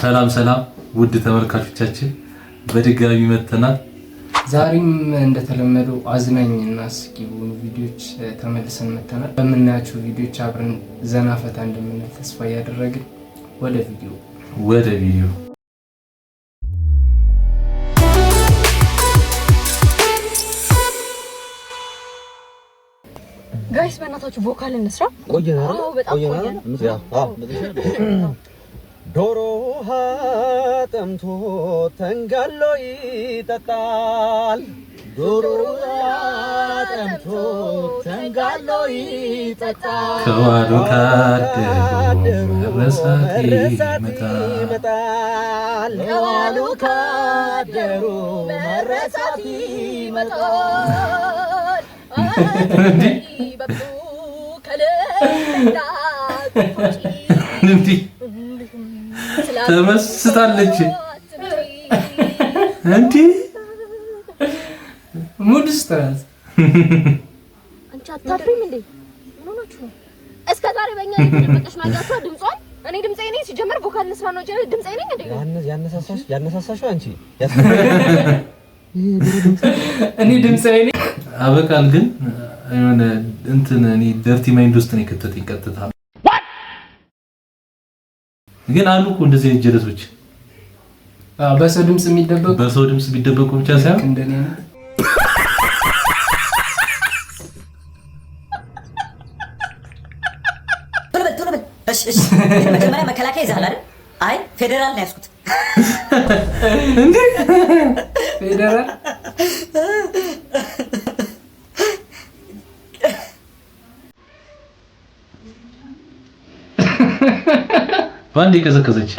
ሰላም ሰላም ውድ ተመልካቾቻችን በድጋሚ መጥተናል። ዛሬም እንደተለመደው አዝናኝ እና አስቂ በሆኑ ቪዲዮዎች ተመልሰን መጥተናል። በምናያቸው ቪዲዮዎች አብረን ዘና ፈታ እንደምንል ተስፋ እያደረግን ወደ ቪዲዮ። ወደ ቪዲዮ። Guys፣ በእናታችሁ vocal እንስራ። ቆየን። አዎ፣ በጣም ቆየን። ዶሮ ውሃ ጠምቶ ተንጋሎ ይጠጣል። ዶሮ ውሃ ጠምቶ ተንጋሎ ይጠጣል። ከዋሉ ካደሩ መረሳት ይመጣል። ከዋሉ ካደሩ መረሳት ይመጣል። በብዙ ከልምዳ እንዲህ ተመስጣለች። እንዲህ Mood ስትራስ። አንቺ አታፍሪም እንዴ? ምን ሆናችሁ ነው? እስከ ዛሬ በእኛ የተደበቀች ነው። ድምጿን እኔ ድምጼ ነኝ። ሲጀመር vocal እንስራ ነው እንጂ ድምጼ ነኝ እንዴ? ያነሳሳሽ አንቺ። እኔ ድምጼ ነኝ። አበቃል ግን የሆነ እንትን እኔ dirty mind ውስጥ ነው የከተተኝ ቀጥታ። ግን አሉ እኮ እንደዚህ አይነት ጀለሶች። በሰው ድምጽ የሚደበቁ። በሰው ድምጽ የሚደበቁ ብቻ ሳይሆን እንደኔ ነው። ቶሎ በል፣ ቶሎ በል። እሺ እሺ። መጀመሪያ መከላከያ ይዘሃል አይደል? አይ፣ ፌዴራል ነው ያዝኩት። ፌዴራል። በአንድ የቀዘቀዘች።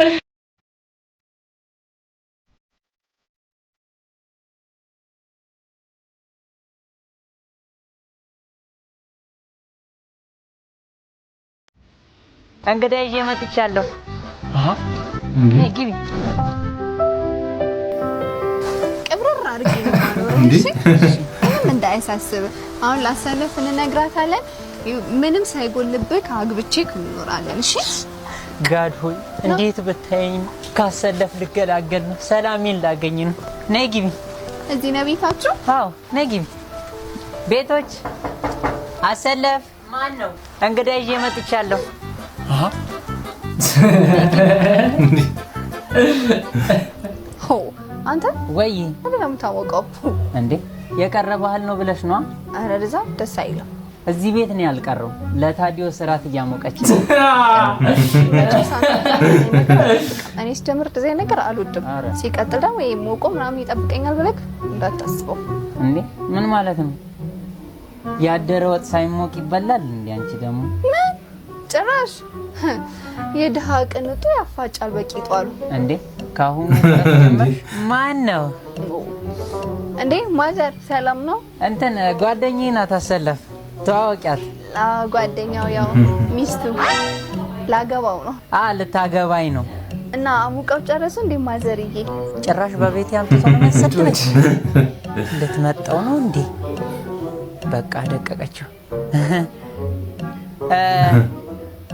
እንግዳ ይዤ መጥቻለሁ። እንዴ! ነይ ግቢ። ቅብርር አድርጌ ነው የማኖረው። እንዴ! እሺ? ምንም እንዳያሳስብ። አሁን ላሰለፍ እንነግራታለን። ምንም ሳይጎልብህ አግብቼክ እንኖራለን። እሺ? God ሆይ፣ እንዴት ብታየኝ! ካሰለፍ ልገላገል ነው፣ ሰላሜን ላገኝ ነው። ነይ ግቢ። እዚህ ነው ቤታችሁ? አዎ፣ ነይ ግቢ። ቤቶች፣ አሰለፍ። ማን ነው? እንግዳ ይዤ መጥቻለሁ። ሆ፣ አንተ! ወይ! ምንድን ነው የምታወቀው? እንዴ፣ የቀረ ባህል ነው ብለሽ ነዋ። ኧረ እዛ ደስ አይልም። እዚህ ቤት ነው ያልቀረው። ለታዲዮስ እራት እያሞቀች ነው። መቼስ አንተ ነገር አልጠብቅም። እኔ ስጀምር እንደዚህ አይነት ነገር አልወድም። ኧረ። ሲቀጥል ደግሞ ይሄ ሞቆ ምናምን ይጠብቀኛል ብለህ እንዳታስበው። እንዴ፣ ምን ማለት ነው? ያደረ ወጥ ሳይሞቅ ይበላል እንዴ? አንቺ ደግሞ። ምን ጭራሽ የድሃ ቅንጡ ያፋጫል በቂጡ አሉ። እንዴ፣ ካሁኑ ጀመርሽ? ማን ነው? እንዴ mother፣ ሰላም ነው? እንትን ጓደኛዬ ናት አሰለፍ፣ ተዋወቂያት። አዎ፣ ጓደኛው፣ ያው ሚስቱ ላገባው ነው። አ፣ ልታገባኝ ነው። እና አሙቀው ጨረሱ እንዴ ማዘርዬ? ጭራሽ በቤት ያምጥቶ ነው የሚያሰድበኝ። ልትመጣው ነው እንዴ? በቃ ደቀቀችው።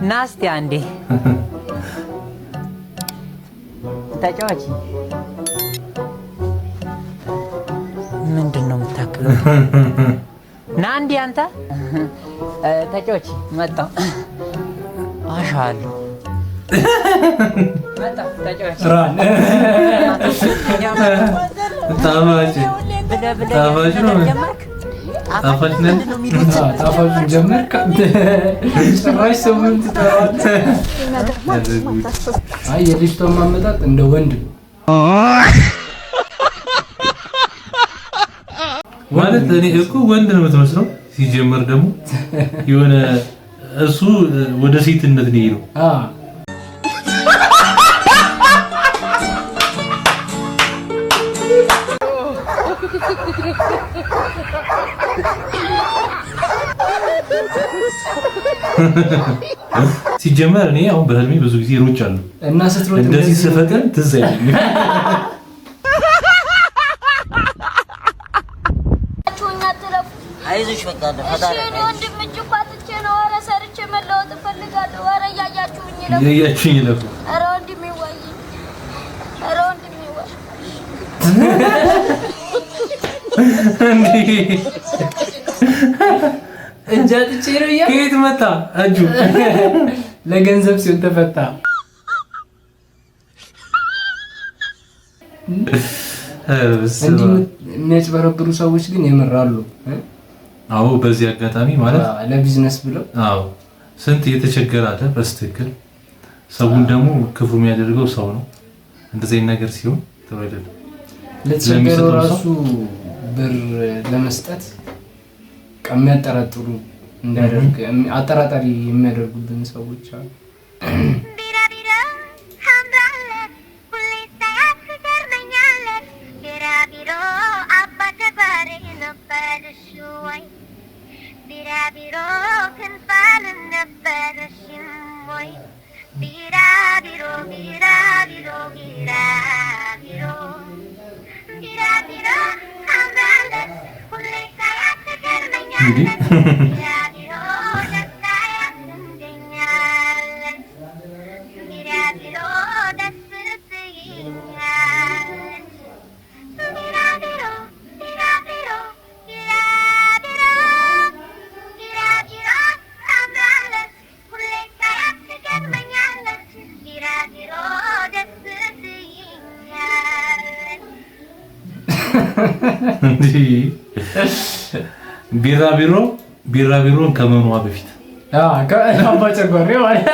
ና እስቲ አንዴ ተጫዋች። ምንድን ነው የምታክለው? ና እንዲ አንተ ተጫዋች። መጣሁ፣ አሻለሁ። መጣሁ፣ ተጫዋች። Run. ጣፋጭ ብለህ ብለህ ጣፋጭ ነው። ነገር ጀመርክ። ጣፋጭ ነን። ጣፋጩን ጀመርክ። ጭራሽ ስሙን ትጠራዋለህ። አይ፣ የልጅቷን ማመጣጥ እንደ ወንድ ነው። ማለት እኔ እኮ ወንድ ነው የምትመስለው። ሲጀመር ደግሞ የሆነ እሱ ወደ ሴትነት ነው የሄደው። ሲጀመር እኔ አሁን በህልሜ ብዙ ጊዜ ሮጫለሁ። እና ስትሮጥ እንደዚህ ስፈጥን ትዝ አይለኝም። አይዞሽ በቃ። እሺ። ፈጣሪ እኔ ወንድም እጅ እኮ አጥቼ ነው። ኧረ ሰርቼ መለወጥ እፈልጋለሁ። ኧረ እያያችሁኝ ነው። እያያችሁኝ ይለፉ። ኧረ ወንድሜ ወይ! እንዴ! እጅ አጥቼ ነው እያለ። ከየት መጣ እጁ? ለገንዘብ ሲሆን ተፈታ። እንዲህ የሚያጭበረብሩ ሰዎች ግን የምር አሉ። አዎ፣ በዚህ አጋጣሚ ማለት ለቢዝነስ ብለው። አዎ፣ ስንት እየተቸገረ አለ። በስትክክል ሰውን ደግሞ ክፉ የሚያደርገው ሰው ነው። እንደዚህ አይነት ነገር ሲሆን ጥሩ አይደለም። ለተቸገረው ለሚሰጠው ራሱ ብር ለመስጠት የሚያጠራጥሩ እንዲያደርግ አጠራጣሪ የሚያደርጉብን ሰዎች አሉ። እንግዲህ እንዲህ ቢራቢሮ ቢራቢሮን ከመኗ በፊት አባ ጨጓሬ ማለት።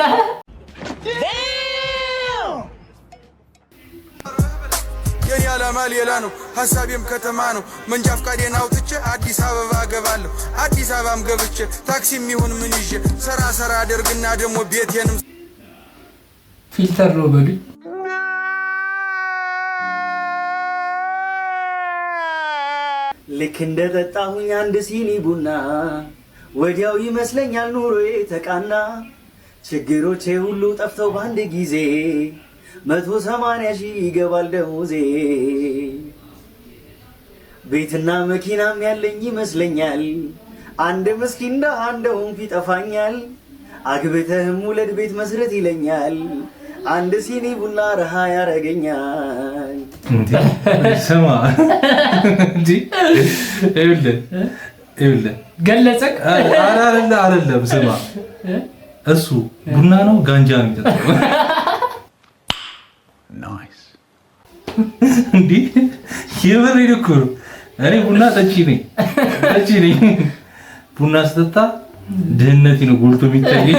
የኔ ዓላማ ሌላ ነው፣ ሀሳቤም ከተማ ነው። መንጃ ፍቃዴን አውጥቼ አዲስ አበባ ገባለሁ። አዲስ አበባም ገብቼ ታክሲም ይሁን ምን ይዤ ሰራ ሰራ አደርግና ደግሞ ቤቴንም Filter ነው በሉኝ። ልክ እንደ ጠጣሁኝ አንድ ሲኒ ቡና ወዲያው ይመስለኛል ኑሮዬ ተቃና። ችግሮቼ ሁሉ ጠፍተው በአንድ ጊዜ 180,000 ይገባል ደሞዜ። ቤትና መኪናም ያለኝ ይመስለኛል። አንድ ምስኪን ደሃ እንደሆንኩ ይጠፋኛል። አግብተህም ውለድ ቤት መስረት ይለኛል። አንድ ሲኒ ቡና ረሃ ያረገኛል። እንዴ ስማ፣ እንዴ ይኸውልህ ይኸውልህ ገለጸክ። ኧረ አይደለም አይደለም፣ ስማ፣ እሱ ቡና ነው ጋንጃ ነው የሚጠጣው? Nice. እንዴ የምሬን እኮ ነው። እኔ ቡና ጠጪ ነኝ፣ ጠጪ ነኝ። ቡና ስጠጣ ድህነቴ ነው ጎልቶ የሚታየኝ።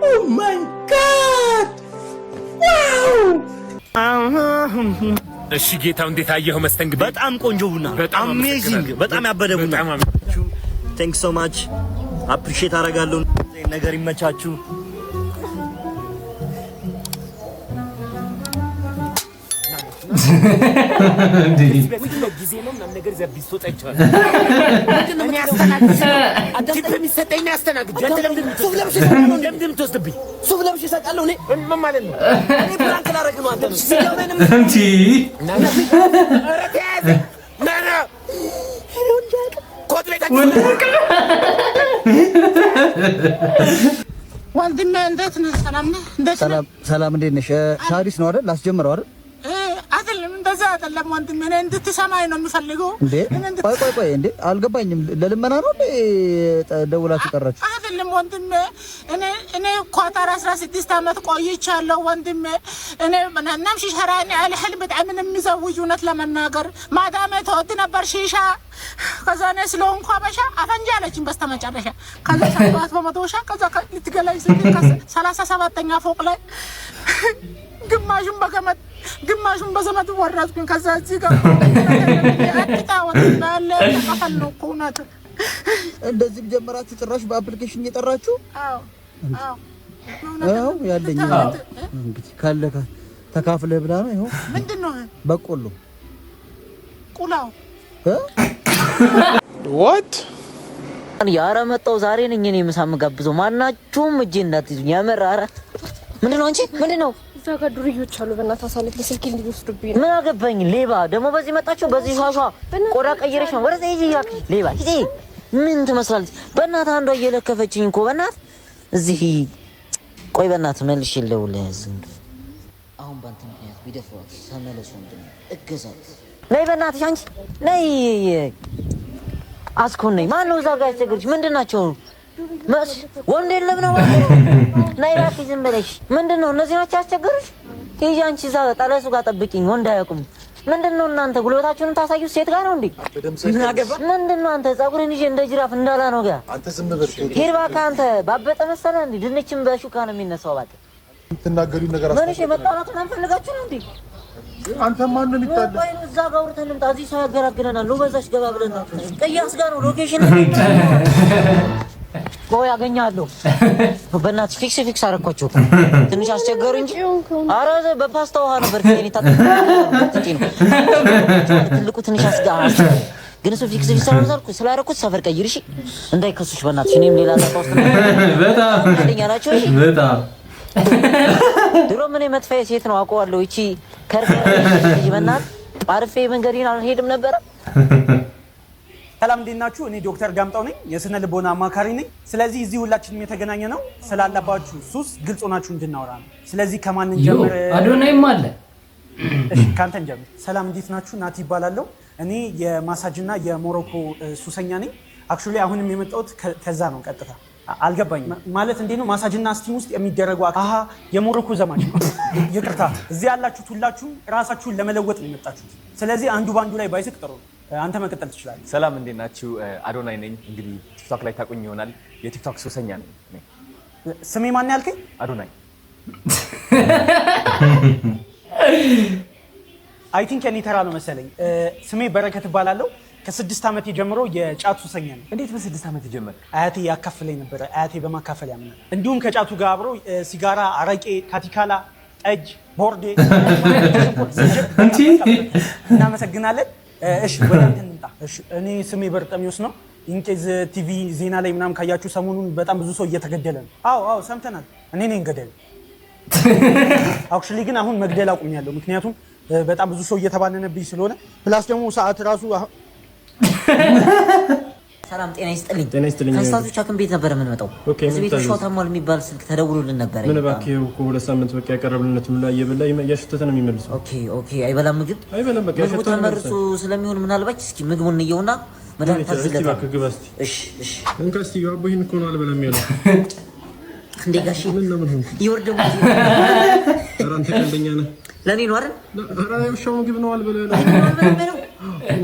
Oh my God, wow! እሺ ጌታው፣ እንዴት አየኸው መስተንግዶ? በጣም ቆንጆ ቡና፣ በጣም Amazing፣ በጣም ያበደ ቡና። Thanks so much, appreciate አደርጋለሁ። ነገር ይመቻችሁ። ጊዜ ነው ምናምን ነገር እዚያ ቢስቶ ጠጭዋል። Tip የሚሰጠኝ እኔ አስተናግጄ፣ አንተ ለምንድን ነው ለምንድን ነው የምትወስድብኝ? ሱፍ ለብሼ እሰቃለሁ እኔ። ምን ማለት ነው? እኔ prank ላደርግ ነው አንተ ነው። እንጂ። ኧረ ተያዘ። ና ና ኮት ቤታችን። ወንድሜ እንዴት ነህ? ሰላም ነህ? እንዴት ነህ? ሰላም፣ እንዴት ነሽ? ሳሪስ ነው አይደል? ላስጀምረው አይደል? አይደለም፣ እንደዛ አይደለም ወንድሜ። እኔ እንድትሰማኝ ነው የምፈልገው። እንዴ ቆይ ቆይ ቆይ፣ እንዴ አልገባኝም። ለልመና ነው እንዴ ደውላችሁ ጠራችሁ? አይደለም ወንድሜ፣ እኔ ኳታር 16 ዓመት ቆይቻለሁ ወንድሜ። እኔ ናም ሺሻ እኔ አልህል በጣም የሚዘውጅ እውነት ለመናገር ማዳሜ ተወድ ነበር ሺሻ። ከዛ እኔ ስለሆንኩ አበሻ አፈንጂ አለችኝ በስተመጨረሻ። ከዛ ሰጧት በመዶሻ። ከዛ ልትገላኝ ስትል 37ኛ ፎቅ ላይ ግማሹን በገመድ ግማሹን በዘመድ ወረድኩኝ። ከዛ እዚህ ጋር አጥጣ ወንድሜ ያለ ተቀፈል ነው እኮ እውነት። እንደዚህም ጀመራችሁ? ጭራሽ በ application እየጠራችሁ? አዎ አዎ። አዎ ያለኝ እንግዲህ ካለ ተካፍለህ ብላ ነው። ይኸው። ምንድን ነው? በቆሎ። ቁላው። What? ያረ መጣው፣ ዛሬ ነኝ እኔ ምሳ የምጋብዘው። ማናችሁም እጄ እንዳትይዙኝ። የምር ኧረ ምንድን ነው አንቺ ምንድን ነው? እዛ ጋር ዱርዮች አሉ። በእናትህ አሳልፍ፣ ስልኬ እንዲወስዱብኝ ነው። ምን አገባኝ? ሌባ ደግሞ በዚህ መጣችሁ። በዚህ ሿሿ ቆዳ ቀይረሽ ነው ወደዛ ሂጂ እባክሽ። ሌባ ሂጂ። ምን ትመስላለች? በእናትህ አንዷ እየለከፈችኝ እኮ በእናትህ እዚህ። ቆይ በእናትህ መልሼ ልደውልልህ። አሁን በአንተ ምክንያት ቢደፍሯት ተመለሱ። ወንድሜ እገዛት። ነይ በእናትሽ አንቺ ነይ፣ አስኮን ነይ። ማን ነው እዛ ጋር ያስቸገረሽ? ምንድን ናቸው? ወንድ የለም ነው? ነይ እባክሽ ዝም ብለሽ። ምንድን ነው እነዚህ ናቸው ያስቸገሩሽ? ሂጂ አንቺ እዛ ጠለሱ ጋር ጠብቂኝ። ወንድ አያውቁም። ምንድን ነው እናንተ ጉልበታችሁንም ታሳዩት ሴት ጋር ነው እንዴ? ምንድን ነው አንተ ፀጉርን ይዤ እንደ ጅራፍ እንዳላ ነው ጋር አንተ ዝም በል። ሂድ እባክህ አንተ ባበጠ መሰለህ እንዴ? ድንችም በሹካ ነው የሚነሳው። እባክህ የምትናገሪው ነገር ምን እሺ፣ መጣላት ምናምን ፈልጋችሁ ነው እንዴ? አንተ ማን ነው የሚጣለው? ቆይ እዛ ጋር አውርተን እንምጣ። እዚህ ሰው ያገላግለናል። ነው በዛች ገባ ብለን ነው ቅያስ ጋር ነው location። ቆይ አገኛለሁ። በእናትሽ fix fix አደረኳቸው። ትንሽ አስቸገሩ እንጂ ኧረ በፓስታ ውሃ ነበር ፊቴን የታጠብኩት። ነው ትልቁ ትንሽ አስጋ ግን እሱ fix fix ስላደረኩት ሰፈር ቀይር እሺ፣ እንዳይከሱሽ በእናትሽ። እኔም ሌላ ጣጣ ውስጥ በጣም አንደኛ ናቸው። እሺ በጣም ድሮ ምን መጥፋዬ ሴት ነው አውቀዋለሁ። እቺ ከርከር በእናትህ አርፌ መንገዴን አልሄድም ነበረ። ሰላም እንዴት ናችሁ? እኔ ዶክተር ጋምጣው ነኝ፣ የስነ ልቦና አማካሪ ነኝ። ስለዚህ እዚህ ሁላችንም የተገናኘ ነው ስላለባችሁ ሱስ ግልጽ ሆናችሁ እንድናወራ ነው። ስለዚህ ከማን እንጀምር? አዶናይም አለ። እሺ ከአንተ እንጀምር። ሰላም እንዴት ናችሁ? ናቲ ይባላለሁ። እኔ የማሳጅና የሞሮኮ ሱሰኛ ነኝ። Actually አሁንም የመጣሁት ከዛ ነው። ቀጥታ አልገባኝም። ማለት እንዴት ነው ማሳጅና steam ውስጥ የሚደረጉ? አሀ የሞሮኮ ዘማች ነው። ይቅርታ፣ እዚህ ያላችሁት ሁላችሁም ራሳችሁን ለመለወጥ ነው የመጣችሁት። ስለዚህ አንዱ በአንዱ ላይ ባይስቅ ጥሩ ነው። አንተ መቀጠል ትችላለህ። ሰላም እንዴት ናችሁ? አዶናይ ነኝ። እንግዲህ ቲክቶክ ላይ ታውቁኝ ይሆናል። የቲክቶክ ሱሰኛ ነኝ። ስሜ ማን ያልከኝ? አዶናይ። I think የኔ ተራ ነው መሰለኝ። ስሜ በረከት እባላለሁ። ከ6 ዓመቴ ጀምሮ የጫት ሱሰኛ ነኝ። እንዴት በ6 ዓመት ጀመርክ? አያቴ ያካፍለኝ ነበረ። አያቴ በማካፈል ያምናል። እንዲሁም ከጫቱ ጋር አብሮ ሲጋራ፣ አረቄ፣ ካቲካላ፣ ጠጅ፣ ቦርዴ። እናመሰግናለን። እሺ ወደ አንተ እንምጣ። እሺ እኔ ስሜ በርጠሚዎስ ነው። In case ቲቪ ዜና ላይ ምናምን ካያችሁ ሰሞኑን በጣም ብዙ ሰው እየተገደለ ነው። አዎ አዎ ሰምተናል። እኔ ነኝ ገዳዩ። Actually ግን አሁን መግደል አቁሜያለሁ። ምክንያቱም በጣም ብዙ ሰው እየተባነነብኝ ስለሆነ plus ደግሞ ሰዓት ራሱ ሰላም ጤና ይስጥልኝ። ጤና ይስጥልኝ። ከእንስሳቶች ሐኪም ቤት ነበር የምንመጣው። እዚህ ቤት ውሻው ታሟል የሚባል ስልክ ተደውሎልን ነበረ። ምን እባክህ እኮ 2 ሳምንት በቃ ያቀረብልነት ምን እየበላ እያሸተተ ነው የሚመልሰው። Okay okay። አይበላም ምግብ አይበላም። በቃ ምግቡ ተመርሶ ስለሚሆን ምናልባት እስኪ ምግቡን እንየውና መድኃኒት ታዝለታል። እሺ እሺ። እንካ እስኪ አቦ ይሄን እኮ ነው አልበላም ያለው። እንዴ ጋሼ ምን ነው ምን ሆንክ? ይወርድ ደግሞ ኧረ አንተ ቀልደኛ ነህ። ለኔ ነው አይደል? ኧረ የውሻው ምግብ ነው አልበላ ያለው።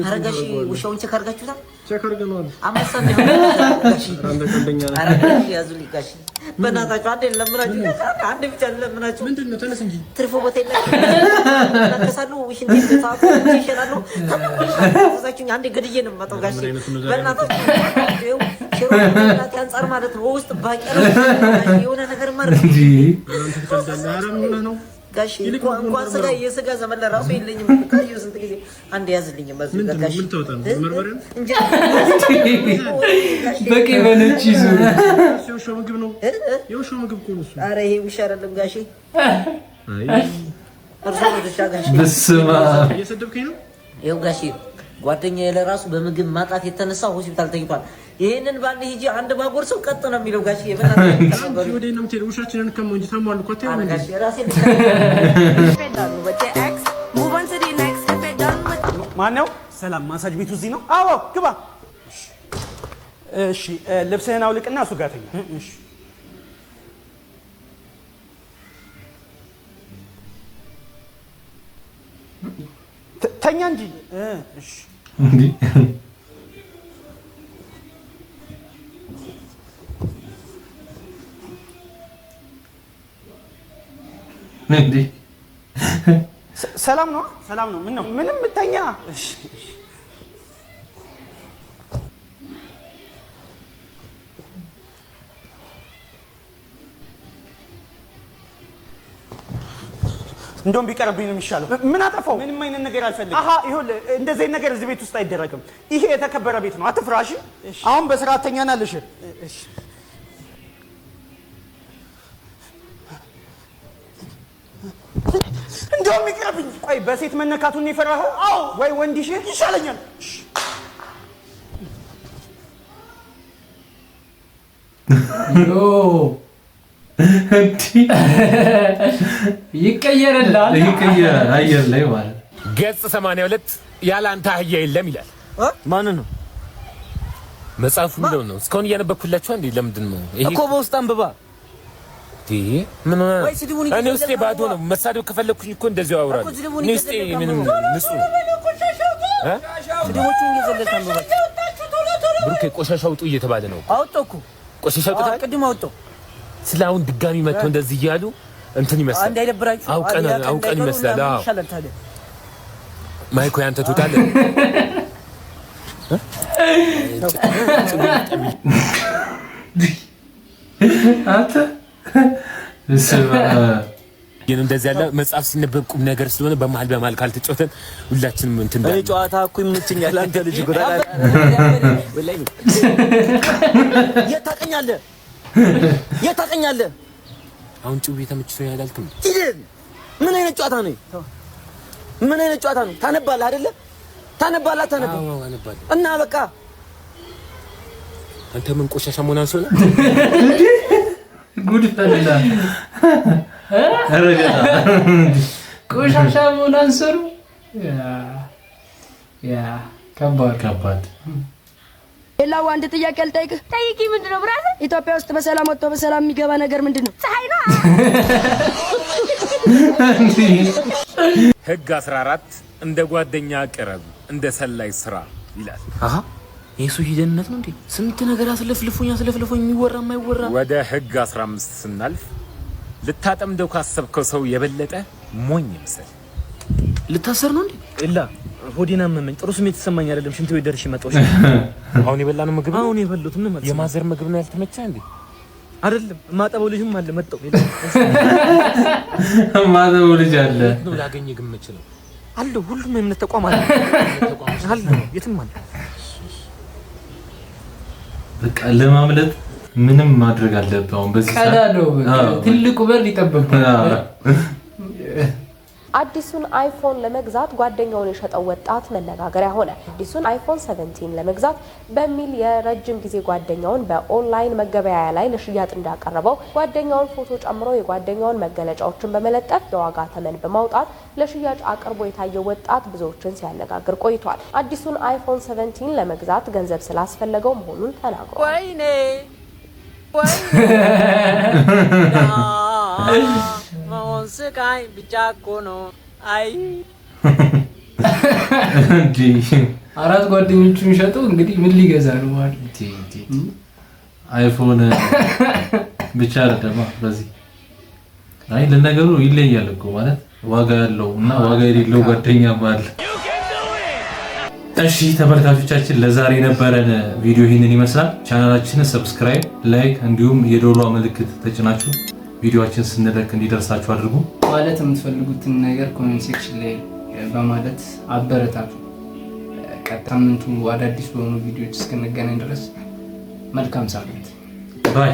ኧረ ጋሼ ውሻውን check አድርጋችሁታል? Check አድርገነዋል። አንበሳ ጋሼ፣ ኧረ አንተ ቀልደኛ ነህ። ኧረ ጋሼ ያዙልኝ ጋሼ፣ በእናታችሁ አንዴ ልለምናችሁ፣ አንዴ ብቻ ልለምናችሁ። ምንድን ነው? ተነስ እንጂ ትርፎ ቦታ የላችሁም። እናከሳሉ፣ ሽንት ሰዓቱ ይሸናሉ። ተዛችሁኝ አንዴ ገድዬ ነው የምመጣው ጋሼ፣ በእናታችሁ ይኸው ሽሮ እናቴ አንጻር ማለት ነው ውስጥ ባቄላ የሆነ ነገር ማድረግ እንጂ አንተ ትቀልዳለህ። ኧረ ምን ሆነህ ነው? ጋሼ እንኳን ስጋ የስጋ ዘመን ለራሱ የለኝም። ካየሁ ስንት ጊዜ አንድ ያዝልኝ። ምንድን ነው? ምን ታወጣ ነው? መርበሪያ ነው? በቂ በነጭ ይዙ የውሻው ምግብ ነው። የውሻው ምግብ እኮ ነው እሱ። ኧረ ይሄ ውሻ አይደለም ጋሼ፣ አይ እርሶ ነው ውሻ ጋሼ። በስመ አብ እየሰደብከኝ ነው? ይኸው ጋሼ ጓደኛዬ ለራሱ በምግብ ማጣት የተነሳ ሆስፒታል ተኝቷል። ይሄንን ባንድ ሂጂ አንድ ባጎርሰው ቀጥ ነው የሚለው ጋሼ። አንቺ ወዴት ነው የምትሄደው? ውሻችንን ከመው እንጂ ታሟል እኮ አታየውም እንዴ? ማነው? ሰላም ማሳጅ ቤቱ እዚህ ነው? አዎ ግባ። እሺ ልብስህን አውልቅና እሱ ጋር ተኛ። እሺ ተኛ እንጂ። እሺ እንዴ እንዴ ሰላም ነው? ሰላም ነው። ምን ነው? ምንም ተኛ። እሺ እሺ። እንደውም ቢቀርብኝ ነው የሚሻለው። ምን አጠፋው? ምንም አይነት ነገር አልፈልግም። አሃ ይኸውልህ፣ እንደዚህ አይነት ነገር እዚህ ቤት ውስጥ አይደረግም። ይሄ የተከበረ ቤት ነው። አትፍራ። እሺ አሁን በስርዓት ተኛና ልሽ። እሺ እንደውም ይቅረብኝ። ቆይ በሴት መነካቱን የፈራኸው? አዎ። ወይ ወንድ ይሻለኛል። ዮ ይቀየርላል። ይቀየራል አየር ላይ ማለት ገጽ 82 ያለ አንተ አህያ የለም ይላል። ማን ነው መጽሐፉ የሚለው ነው። እስካሁን እያነበብኩላችሁ እንዴ? ለምንድን ነው ይሄ? እኮ በውስጥ አንብባ። ምን ሆነ? ወይ ስድቡን እኔ ውስጤ ባዶ ነው። መሳደብ ከፈለኩኝ እኮ እንደዚሁ አወራለሁ። እኮ ስድቡን እኔ ውስጤ እየዘለልክ ምንም አንብበው። ንጹህ ነው። እ? ስድቦቹን እየዘለልክ አንብባቸው። ብሩኬ ቆሻሻ አውጡ እየተባለ ነው። አወጣሁ እኮ። ቆሻሻ አውጥተሃል? ቅድም አወጣሁ። ስለ አሁን ድጋሚ መጥቶ እንደዚህ እያሉ እንትን ይመስላል። እንዳይደብራችሁ አውቀን ሌላ ቀን አውቀን እንዳይቀሩ ይመስላል። ምናምን አዎ። ይሻላል ታዲያ። ማይኮ ያንተ ትወጣለህ። አንተ ግን እንደዚህ ያለ መጽሐፍ ሲነበብ ቁም ነገር ስለሆነ በመሀል በመሀል ካልተጫወተን ሁላችንም እንትን እኔ ጨዋታ እኮ ይመቸኛል። አንተ ልጅ እኮ ወላሂ የት ታውቀኛለህ? የት ታውቀኛለህ? አሁን ጭው ተመችቶኛል አላልክም? ሂድ። ምን አይነት ጨዋታ ነው? ምን አይነት ጨዋታ ነው? ታነባለህ አይደለ? ታነባለህ አታነብም? አዎ አነባለሁ። እና በቃ አንተ ምን ቆሻሻ መሆን አንሶ ነው? ጉድ ፈላ። ኧረ ገና ቆሻሻ መሆን አንሶ ነው። Yeah፣ ከባድ። ከባድ። ሌላው አንድ ጥያቄ ልጠይቅህ። ጠይቂ። ምንድን ነው brother? ኢትዮጵያ ውስጥ በሰላም ወጥቶ በሰላም የሚገባ ነገር ምንድን ነው? ፀሐይ ነው። ህግ 14 እንደ ጓደኛ ቅረብ፣ እንደ ሰላይ ስራ ይላል። አሃ የሱ ሂደነት ነው እንዴ? ስንት ነገር አስለፍልፎኝ አስለፍልፎኝ የሚወራ የማይወራ። ወደ ህግ 15 ስናልፍ ልታጠምደው ካሰብከው ሰው የበለጠ ሞኝ ምሰል። ልታሰር ነው እንዴ? እላ ሆዴን አመመኝ። ጥሩ ስሜት ተሰማኝ አይደለም። ሽንት ቤት ደርሼ መጣሁ። አሁን የበላነው ምግብ ነው? አሁን የበሉት ምን ማለት የ mother ምግብ ነው ያልተመቸህ እንዴ? አይደለም። ማጠበው ልጅም አለ መጣሁ። ማጠበው ልጅ አለ። ነው ላገኘ ግን የምችለው አለ። ሁሉም የእምነት ተቋም አለ አለ፣ የትም አለ። በቃ ለማምለጥ ምንም ማድረግ አለብህ። አሁን በዚህ ሰዓት ቀዳዳው በቃ ትልቁ በር ይጠበባል። አዲሱን አይፎን ለመግዛት ጓደኛውን የሸጠው ወጣት መነጋገሪያ ሆነ። አዲሱን አይፎን 17 ለመግዛት በሚል የረጅም ጊዜ ጓደኛውን በኦንላይን መገበያያ ላይ ለሽያጭ እንዳቀረበው ጓደኛውን ፎቶ ጨምሮ የጓደኛውን መገለጫዎችን በመለጠፍ የዋጋ ተመን በማውጣት ለሽያጭ አቅርቦ የታየው ወጣት ብዙዎችን ሲያነጋግር ቆይቷል። አዲሱን አይፎን 17 ለመግዛት ገንዘብ ስላስፈለገው መሆኑን ተናግሯል። ወይኔ ወይኔ መሆን ስቃይ ብቻ እኮ ነው። አይ አራት ጓደኞቹን ሸጦ እንግዲህ ምን ሊገዛ ነው ማለት? አይፎን ብቻ አይደለም። በዚህ አይ ለነገሩ ይለያል እኮ፣ ማለት ዋጋ ያለው እና ዋጋ የሌለው ጓደኛ አለ። እሺ ተመልካቾቻችን፣ ለዛሬ የነበረን ቪዲዮ ይህንን ይመስላል። ቻናላችንን subscribe፣ like እንዲሁም የደወሏ ምልክት ተጭናችሁ ቪዲዮአችን ስንለቅ እንዲደርሳችሁ አድርጉ። ማለት የምትፈልጉትን ነገር comment section ላይ በማለት አበረታቱ። ቀጣይ ሳምንቱ አዳዲስ በሆኑ ቪዲዮዎች እስክንገናኝ ድረስ መልካም ሳምንት። Bye.